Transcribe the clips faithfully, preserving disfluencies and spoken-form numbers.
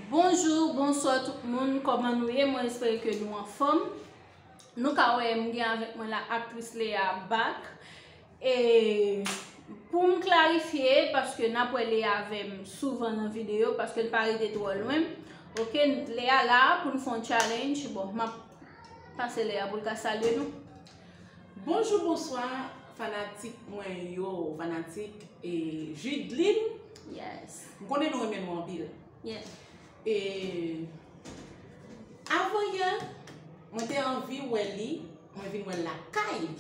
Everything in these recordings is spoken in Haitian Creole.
Bonjou, bonswa tout moun, kòman nou ye? Mwen espere ke nou anfòm. Nou ka wè m gen avèk mwen la aktris Lea Back. E pou m klarifye, paske n ap wè Lea avè m souvan nan videyo, paske l pa rete twò lwen. Oke, Lea la pou n fè yon challenge. Bon, m ap pase Lea pou l ka salye nou. Bonjou, bonswa, fanatik mwen yo, fanatik e Judeline. Yes. M konnen nou renmen nou anpil. Yeah. E avan yè, mwen te anvi wè li, mwen vin wè l lakay li.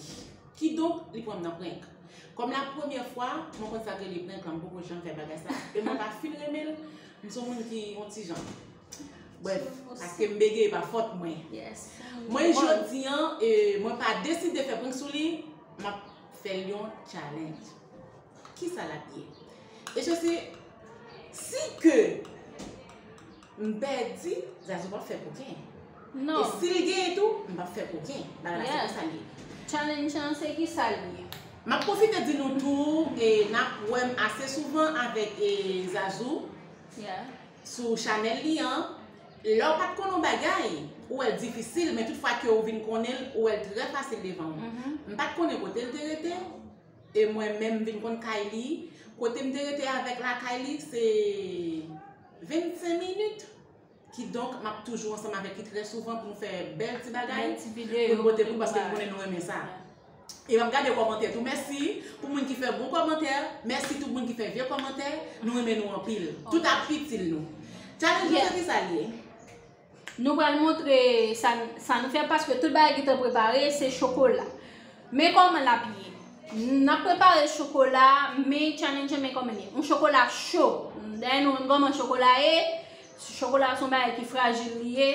Kidonk, li pran m nan prank. Kòm la premyè fwa, mwen konn sa k rele prank lan, m poko janm fè bagay sa. E mwen pa fin renmen l, m se yon moun ki yon ti jan. Brèf, paske m bege, e pa fòt mwen. Yes. Mwen, jodi an, e, mwen pa deside fè prank sou li, m ap fè l yon challenge. Kisa l ap ye? E se, si ke m pèdi, Zazou p ap fè koken. Non. E si l genyen tou, m p ap fè koken. Bagay la se konsa l ye. Challenge lan se kisa l ye? M ap pwofite di nou tou, e n ap wè m ase souvan avèk, e, Zazou sou chanèl li an. Lè w pa t konnen yon bagay, ou wè l difisil, men tout fwa ke w vin konnen l, ou wè l trè fasil devan w. M pa t konnen kote l te rete, e mwen menm m vin konn kay li. Kote m te rete avèk lakay li, se vennsenk minit. Kidonk, m ap toujou ansanm avèk li trè souvan pou nou fè bèl ti bagay, pou nou pote pou, paske m konnen nou renmen sa. E m ap gade kòmantè tou. Mèsi pou moun ki fè bon kòmantè. Mèsi tout moun ki fè vye kòmantè. Nou renmen nou anpil. Tout ap itil nou. Challenge lan se kisa l ye? Nou pral montre sa, sa nou fè, paske tout bagay gentan prepare, se chokola. Men kòman l ap ye. N ap prepare chokola, men challenge lan men kòman l ye. Yon chokola cho. Dayè nou konn kòman chokola ye. Chokola se yon bagay ki frajil li ye.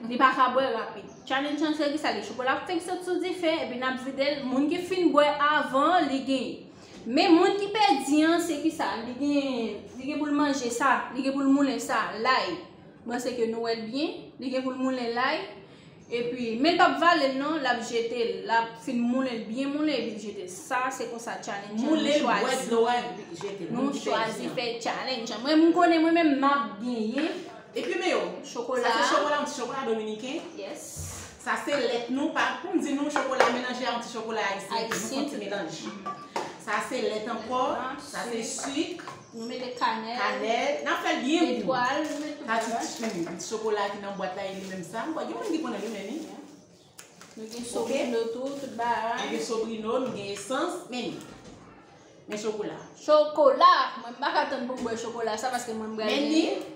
Li pa ka bwè rapid. Challenge lan se kisa l ye? Chokola ap fenk sot sou dife, epi n ap vide l. Moun ki fin bwè avan, li genyen. Men moun ki pèdi an, se kisa? Li gen, li gen pou l manje sa, li gen pou l moulen sa, lay. Mwen panse ke nou wè l byen, li gen pou l moulen lay. Epi, men l p ap vale l non, l ap jete l, l ap fin moulen l byen moulen epi l jete l. Sa, se konsa challenge lan nou chwazi. Moulen l, bwè dlo a, epi jete l. Nou chwazi fè challenge lan. Mwen, m konnen mwen menm m ap genyen. Epi men yo, chokola. Sa se chokola, yon ti chokola dominiken. Yes. Sa se lèt nou, pa pou m di nou chokola melanje a yon ti chokola ayisyen, epi nou fè yon ti melanj. Sa se lèt ankò, sa se sik. Nou mete kanèl. Kanèl. N ap fè l byen gou. Etwal, nou mete tout bagay. Ti, ti, men, ti chokola ki nan bwat la, e li menm sa. M kwè gen moun ki konnen li, men li. Nou gen sobrino tou, tout bagay. Nou gen sobrino, nou gen esans, men li. Men chokola. Chokola! Mwen, m pa ka tann pou m bwè chokola sa, paske mwen, m pral. Men li. Mwen,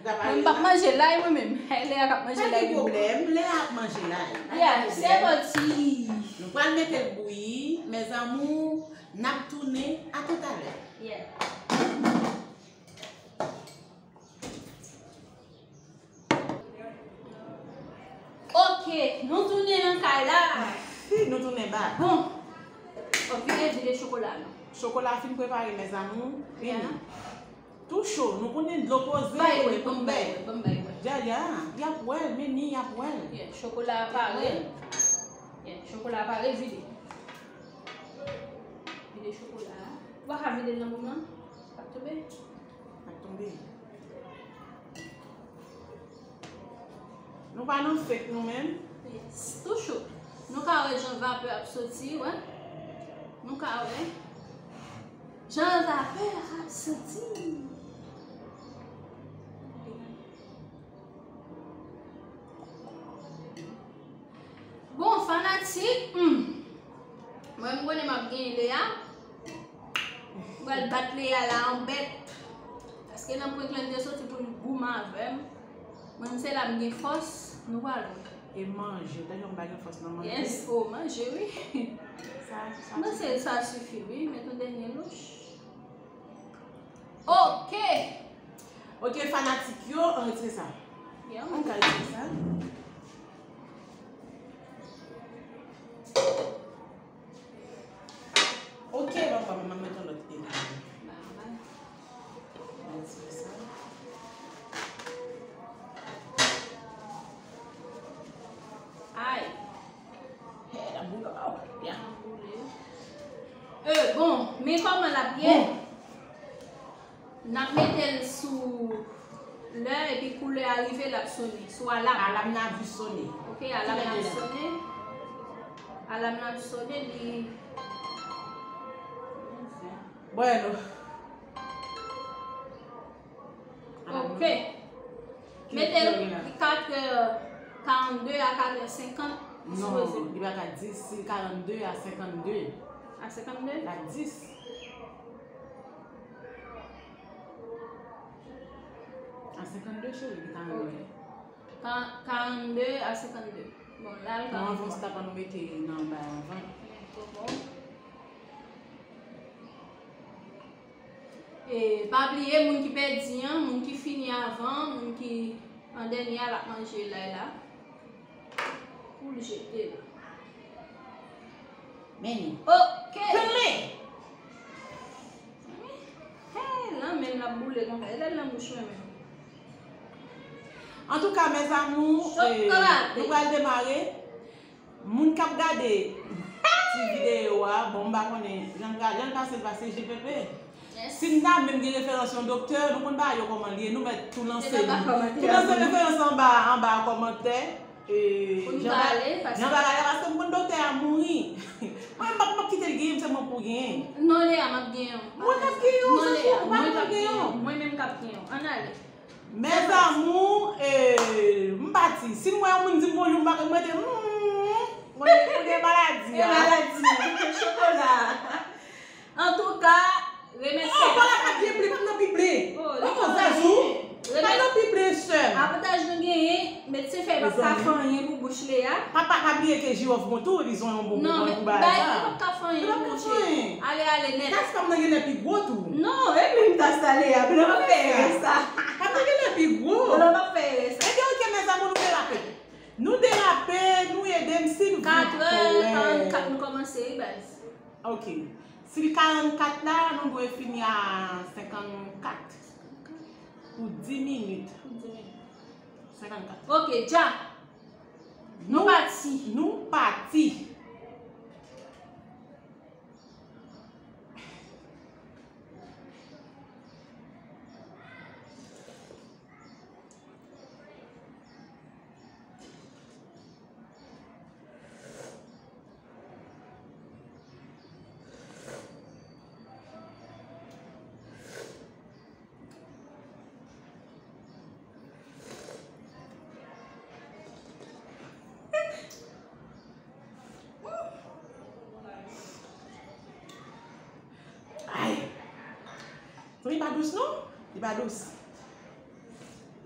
m p ap manje lay, mwen menm. Lea k ap manje lay li. Pa gen pwoblèm, Lea ap manje lay. Yeah, se pati. Nou pral mete l bouyi, mes amours. N ap tounen, a toutalè. Yeah. Ok, nou tounen nan kay la. Nou tounen bak. Bon. Bon, vide, vide chokola nou. Chokola fin prepare, mes amours. Vini. Yeah. Tou cho, nou konnen dlo poze, men pou n bay. Ban m bay, ban m bay, ban m bay. Ya, ya, y ap wè l, men ni y ap wè l. Yeah, chokola a pare. Yeah, chokola a pare, vide. Vide chokola a. Ou pa ka vide l nan moman. L ap tonbe. L ap tonbe. Nou pa nan fèt nou menm. Yes. Tou cho. Nou ka wè jan vapè ap soti, wè. Nou ka wè jan vapè ap soti. Bon, fanatik, hmm. Mwen, m konnen m ap genyen Lea. M pral bat Lea la an bèt. Paske nan prank lan, li te soti pou l goumen avè m. Mwen, m se la m gen fòs, nou pral wè. E manje, tande m pa gen fòs nan manje. Yes, oh, manje, wi. Sa, sa. Mwen se sa sifi, wi, met yon dènye louch. Ok. Ok, fanatik yo, ann retire sa. Yeah. Ann ka retire sa. Ok, bon, bon, mwen mete lòt e la. Ann retire sa. Ay. Hey, la boule, oh, yeah. E, bon, men kòman l ap ye? Bon. N ap mete l sou Lè epi koulè a rive, l ap sone. Sou alam. Alam nan ap jis sone. Ok, alam nan ap sone. Alam nan ap sone, li. Bueno. Ok. Mete l katrè karannde a katrè senkant. Non, li pa ka dis, se karannde a senkannde. A senkannde? La dis. A senkannde, cheri, li karannde. Ok. Ka-, karannde a senkannde. Bon, la, l karannde. Non, avan, se ta pa nou mete nan anba anvan. Bon. E, pa bliye, moun ki pèdi an, moun ki fini avan, moun ki an dènye a, l ap manje lay la. Pou l jete l. Men li. Ok. Tande! Hey, lanmen l ap boule konsa. E lè l nan bouch mwen menm. Antouka, mes amours, eh, nou pral demare. Moun k ap gade ti videyo a, bon, m pa konnen, jan l pra-, jan l pase, l pase G P P. Si n ta menm gen referans yon doktè, nou konn ba yo kòman l ye, nou mèt tou lanse li. Tou lanse referans anba, anba kòmantè. E, jan ba, jan bagay la, paske m konn doktè a mouri. Mwen, m p ap, m p ap kite l genyen m, se mwen pou genyen. Non, Lea, m ap genyen w. Mwen k ap genyen w, se sou ou, pa mwen genyen w. Mwen menm k ap genyen w. Ann ale. Mes amours, eh, m pati. Si m wè yon moun di m bonjou, m pa konn mete, mm, mwen, mwen gen maladi a. Gen maladi. Chokola. Antouka, remèsye. Oh, pale pa byen, ple, pa nan pible. Oh, oh, Zazou. Pa nan pible, sè m. Avantaj nou genyen, medsen fè pa ka fè anyen pou bouch Lea. Papa, pa bliye ke jiwòf bon tou, li son yon bon pou bagay sa. Non, men pa ka fè anyen, monchè. Ale, ale, nèt. Tas pa m nan genlè pi gwo tou. Non, e menm tas sa Lea, men nan pa fè erè sa. Pa m nan genlè pi gwo. Nan pa fè erè sa. Ebyen, ok, mes amours, nou derape. Nou derape, nou ede m, silvouplè. Katrè karannkat nou kòmanse, wi, baz. Ok. Si l karannkat la, nou dwe fini a senkannkat. Pou dis minit. Pou dis minit. Senkannkat. Ok, dja. Nou pati. Nou pati. Ay. Li pa dous non? Li pa dous.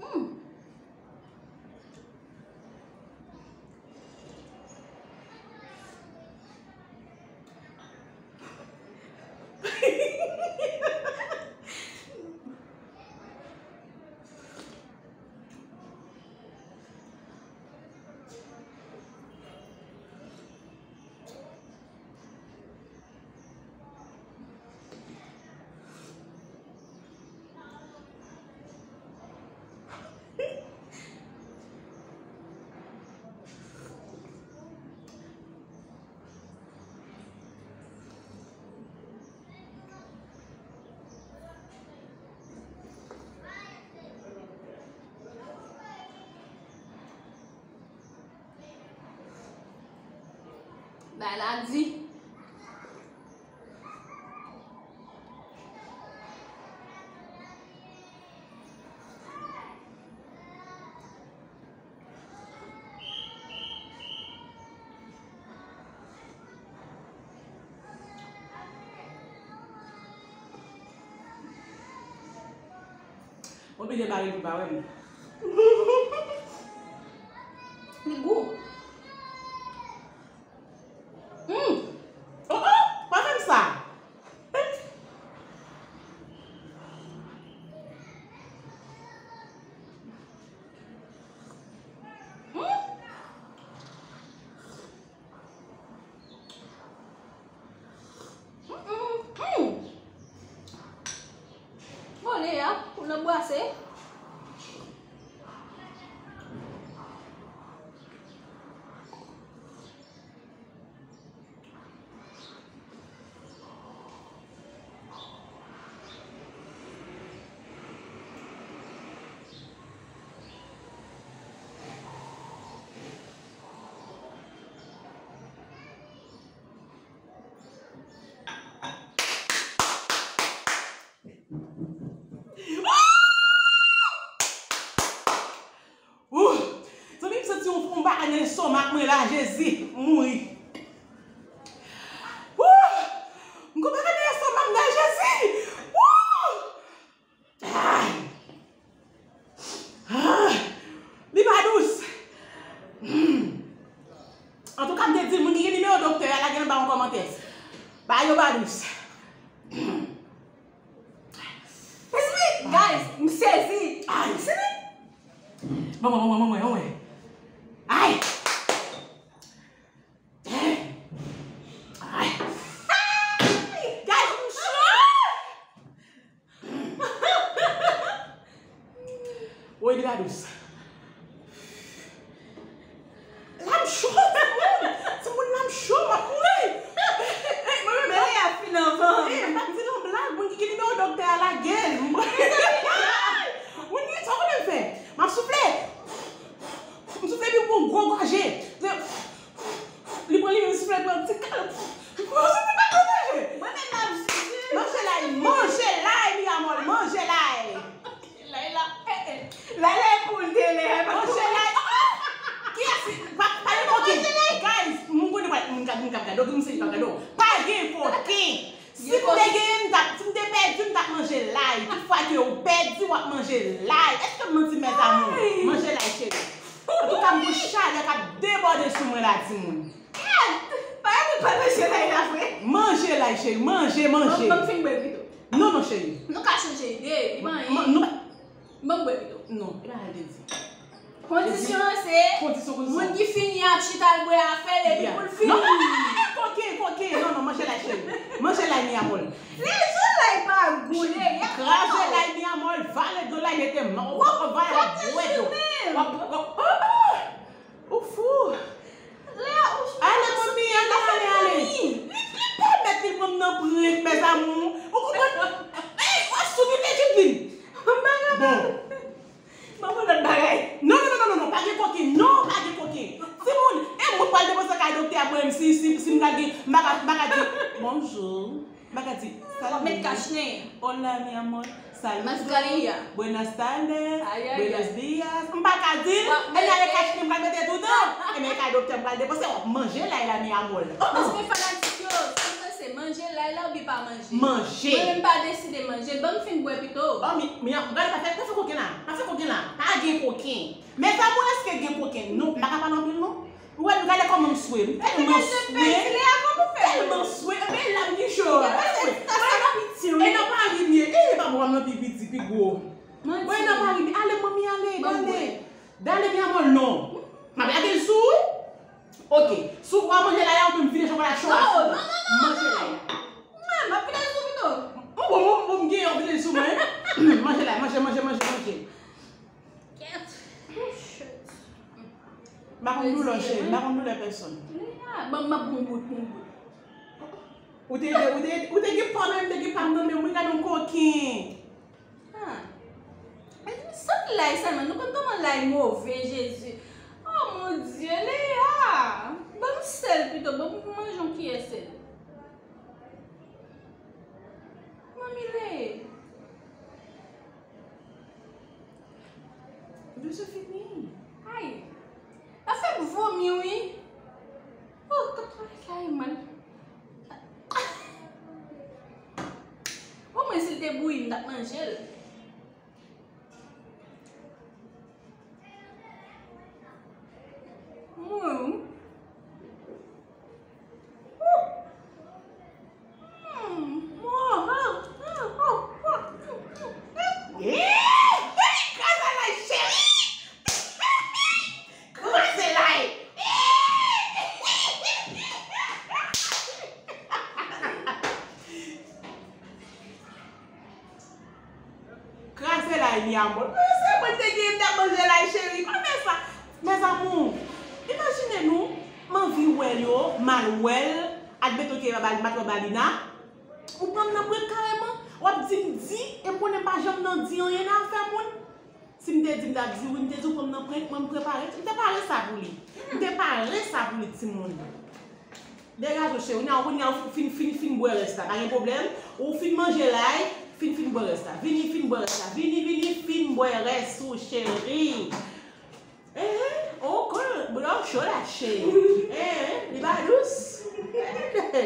Hmm. Bagay la di. Oblije bare pou pa wè m. Li gou. Hmm. Oh, oh, pa fè m sa. Hmm. Mm, mm, mm. Bon, Lea, ou nan bwase. Nan lestomak mwen la, Jezi, m mouri. Wouh! M konn pa gade lestomak mwen la, Jezi! Wouh! Ay! Ah! Li pa dous. Hmm. Antouka, m te di moun ki gen nimewo doktè a, lage anba yon kòmantè. Bagay yo pa dous. Hmm. Guys, m sezi. Ay! Bon, bon, bon, bon, bon, bon. Ay! Ay! Guys, m cho! Woy, li pa dous. La m cho, timoun. Timoun, la m cho, m ap mouri. Mwen menm, men lè a fin anvan. Eh, m pa di nan blag, moun ki gen nimewo doktè a, lage l. Moun ki, sa w konnen m fè? M ap soufle. M soufle epi m pran yon gwo gòje. Li pran li menm soufle, pran ti kal. Mwen menm m ap sezi. Manje lay, manje lay, Miamòl, manje lay. Lay la, eh, eh. Lay la e pou l te lè. Manje lay. Kiyès? Pa, pa gen koken. Guys, moun konnen pa, moun k ap, moun k ap gade, moun sezi p ap gade. Pa gen koken. Si m te genyen, m t ap, si m te pèdi, m t ap manje lay. Tout fwa ke ou pèdi, w ap manje lay. Èske m manti, mes amours? Manje lay, cheri. Antouka, m gon chalè k ap debòde sou mwen la, timoun. Gad! Parèt ou pa manje lay la vre? Manje lay, cheri. Manje, manje. Ban m fin bwè pito. Non, non, cheri. Nou ka chanje ide, li pa anyen. Ban m bwè pito. Non, e pa sa l te di. Kondisyon an se moun ki fini ap chita al bwè afè l epi pou l fini. Non, non, non, non, non, koken, koken. Non, non, manje lay, cheri. Manje lay, Miamòl. Lè zo lay pa gou, lè y ap kraze lay, Miamòl, vale dlo lay, mete man, w ap vale, w ap bwè dlo. W ap, w ap, oh, oh. Ou fou. Ale, manmi, ale, ale, ale. Li, li pèmèt li pran m nan prank, mes amours. Ou konprann? Ey, w ap sou li, li vin. Bon. Ban mwen lòt bagay. Non, non, non, non, non, non, pa gen koken. Non, pa gen koken. Timoun, e mwen k pral depoze kay doktè a mwen menm si, si, si m ta gen, m pa ka, m pa ka di, bonjou. M pa ka di, salut. W ap met kach nen. Hola, mi amor. Salut. Mascarilla. Buenas tardes. Ay, ay, ay. Buenos días. M pa ka di l. W ap mete. E ale kach nen, m pral mete toutan. E men kay doktè, m pral depoze, w ap manje lay la, mi amor. Paske fanatik yo, sa m panse, manje lay la oubyen pa manje? Manje. Mwen menm pa deside manje l, ban m fin bwè pito. Oh, mi, mi, gade, pa fè, pa fè koken la. Pa fè koken la. Pa gen koken. Mes amours, èske gen koken? Non, m pa ka pale anpil, non. Ou wè, nou gade kòman m swe. M tèlman swe. M tèlman swe. Ebyen, lam ki cho. E nan Paris m ye. E pa bon, m nan pi piti, pi gwo. Bon, e nan Paris m ye. Ale, manmi, ale, dale. Dale, mi amor, non. M ap lage l sou ou. Ok. Si w pa manje lay la, ou menm vide chokola cho a sou ou. Non, non, non, non, non. Manje lay la. Mwen, m ap vide l sou pito. Bon, bon, bon, bon, m gen yon vide l sou mwen. Manje lay, manje, manje, manje, manje. Kèt. Oh, shit. M pa konn doulè, cheri. M pa konn doulè pèsòn. Lea, ban m, m ap bon bout, bon bout. Ou te, ou te, ou te gen pa w menm, te gen pa m nan men w, wi, gade yon koken. Ah. Santi lay sèlman. Nou konn kòman lay move, Jezi. Oh, mon Dieu, Lea. Ban m sèl pito, ban m manje yon kiyè sèl. Manmi Lea. Dlo sa fini. Ay. Sa fè m vomi, wi. Oh, kòk travay la e mal. Omwen si l te bouyi, m t ap manje l. Mwen. Kraze lay, cheri! Kraze lay! Kraze lay, mi amor. Mwen se mwen te gen, m t ap manje lay, cheri. Pa fè sa. Mes amours, imajine nou, m anvi wè l yo, m al wè l, admeton ke m ap wè Balina. Ou pran m nan prank kareman. W ap di m di, e m konnen m pa janm nan di anyen nan afè moun. Si m te di, m t ap di wi, m te di w pran m nan prank, mwen m prepare, m te pare sa pou li. M te pare sa pou li, timoun. Degaje w, cheri, kounye a, kounye a, ou fin, fin, fin bwè rès la, pa gen pwoblèm. Ou fin manje lay, fin, fin bwè rès la. Vini, fin bwè rès la. Vini, vini, fin bwè rès ou, cheri. Ehe, oh, girl, bro, Cho la, cheri. Eh, li pa dous. Lè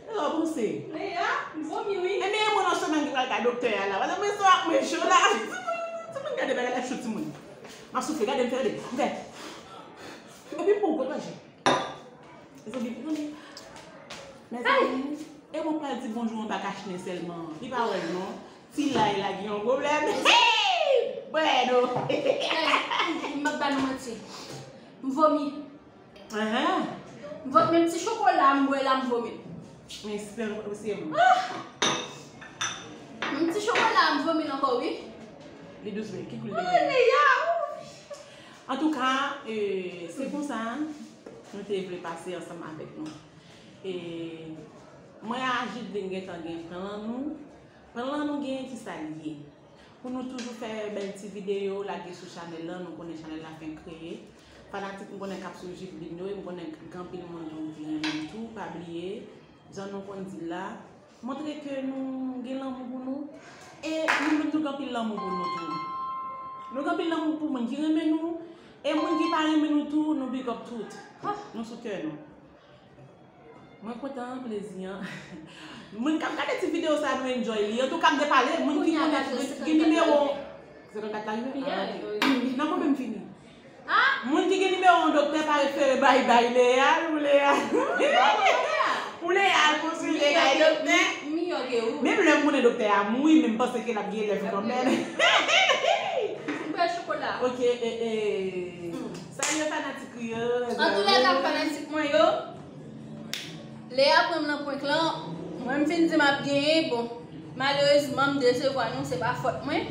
w panse. Lea, m vomi wi. Ebyen, e mwen nan semèn ki pral ka doktè a la. Paske mwen sou ak mwen cho la. Semèn gade bagay la cho timoun. M ap soufle, gade m fè, gade. M fè. Epi m pran gwo manje. Mezanmi, mezanmi, e mwen pral di bonjou anba kachnen sèlman. Li pa wè l non. Ti lay la gen yon pwoblèm. Hey! Bueno. M ap ba nou manti. M vomi. Ahan. M vomi, menm ti chokola m bwè la, m vomi. Men espere w ap eseye mwen. Ah! Menm ti chokola m vomi ankò, wi. Li dous vre, ki koulè? Oh, Lea! Antouka, eh, se konsa nou te vle pase ansanm avèk nou. E mwen a Judeline gentan gen plan nou. Plan nou genyen ki sa l ye. Pou nou toujou fè bèl ti videyo, lage sou chanèl lan, nou konnen chanèl la fenk kreye. Fanatik m konnen k ap swiv Judeline yo, e m konnen gen anpil moun tou ki renmen l tou, pa bliye, jan nou konn di l la, montre ke nou gen lanmou pou nou, e nou menm tou gen anpil lanmou pou nou tou. Nou gen anpil lanmou pou moun ki renmen nou, e moun ki pa renmen nou tou, nou big up tout. Nou sou kè nou. Mwen kontan, plezi an. Moun k ap gade ti videyo sa, nou enjoy li. Antouka, m te pale, moun ki konnen, gen nimewo. Senkannkat la rive? Ah, ok. Nan mwen menm fini. Moun ki gen nimewo yon doktè pa refere bay, bay Lea, pou Lea. Pou Lea al konsilte kay doktè. Menm lè m konnen doktè a mouri, men m panse ke l ap gen lèv kanmenm. Ok, e, e. Salye fanatik ou yo. Antoulèka, fanatik mwen yo, Lea pran m nan prank lan. Mwen, m fin di m ap genyen, bon, malerezman, m desevwa nou, se pa fòt mwen.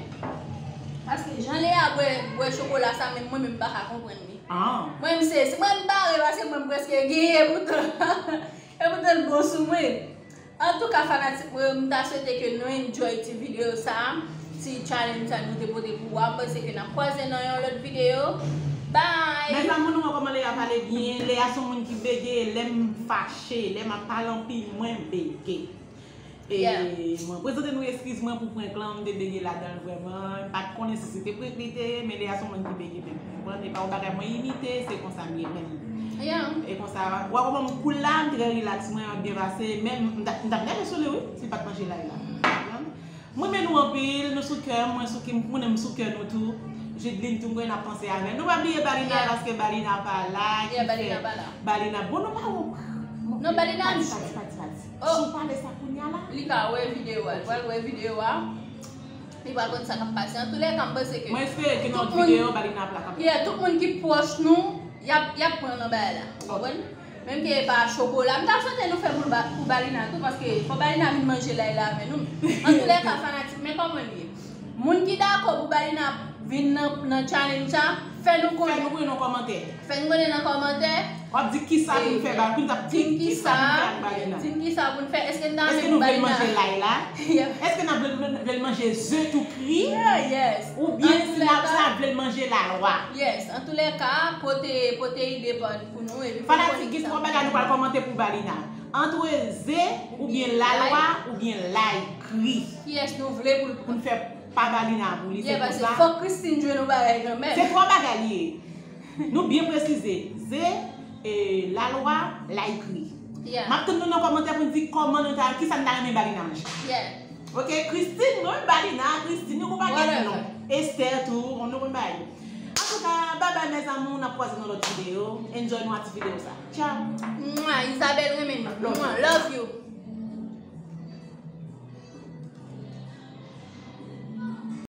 Paske jan Lea bwè, bwè chokola sa, menm mwen menm, m pa ka konprann li. Mwen, m se, si mwen, m bare, paske mwen, m prèske genyen, epoutan, epoutan l bon sou mwen. Antouka, fanatik mwen yo, m ta swete ke nou enjoy ti videyo sa, ti challenge sa nou te pote pou ou a. M panse ke n ap kwaze nan yon lòt videyo. Bye! Mezanmi, nou wè kòman Lea pale byen. Lea se yon moun ki bege. Lè m fache, lè m ap pale anpil, mwen bege. E mwen prezante nou eskiz mwen pou prank lan, m te bege ladan l vrèman. M pa t konnen si se te prank li te ye, men Lea se yon moun ki bege menm. Konprann? E pa yon bagay mwen imite, se konsa m ye menm. E konsa, w a kòman m cool la, m trè relax, mwen ap byen pase, men m t ap, m t ap nève sou li wi, si l pa t manje lay la. Konprann? Mwen renmen nou anpil, nou sou kè m, mwen sou kè m, konnen m sou kè nou tou. Judeline tou, m konnen n ap panse avè l. Nou pa bliye Balina, paske Balina pa la, ki fè Balina bon, nou pa wont. Non, Balina. Pati, pati, pati, pati. Si w pale sa kounye a la, li ka wè videyo a, li pral wè videyo a. Li pral konn sa k ap pase. Antoulèka, m panse ke mwen espere ke nan lòt videyo, Balina ap la kanmenm. Yeah, tout moun ki pwòch nou, y ap, y ap pran nan bagay la. Ou konprann? Menm ke e pa chokola. M ta swete nou fè pou, pou Balina tou, paske fò Balina vin manje lay la avè nou. Antoulèka, fanatik, men kòman l ye. Moun ki dakò pou Balina vin nan, nan challenge sa, fè nou konnen. Fè nou konnen nan kòmantè. Fè n konnen nan kòmantè. W ap di kisa pou n fè, ba, pou n t ap di kisa pou n fè ak Balina. Di n kisa pou n fè. Èske n ta renmen pou Balina? Èske nou vle l manje lay la? Èske n ap vle, vle l manje ze tou kri? Oubyen si n ap sa vle l manje lalwa? Yes. Antoulèka, pote, pote ide pa w pou nou. Epi pou n konnen kisa. Fanatik, gen twa bagay nou pral kòmante pou Balina. Antre ze, oubyen lalwa, oubyen lay kri. Kiyès nou vle pou n fè pa Balina pou li, se konsa. Paske fòk Christine jwenn yon bagay kanmenm. Se twa bagay li ye. Nou byen presize, ze, e, lalwa, lay kri. M ap tann nou nan kòmantè pou n di kòman nou ta, kisa n ta renmen Balina manje. Ok, Christine, nou menm Balina, Christine, nou konn pa gen non. Esther tou, nou konn bagay yo. Antouka, babay mes amours, n ap kwaze nan lòt videyo. Enjoy nou ak ti videyo sa. Tchao. Mwa, Isabelle renmen nou. Love you.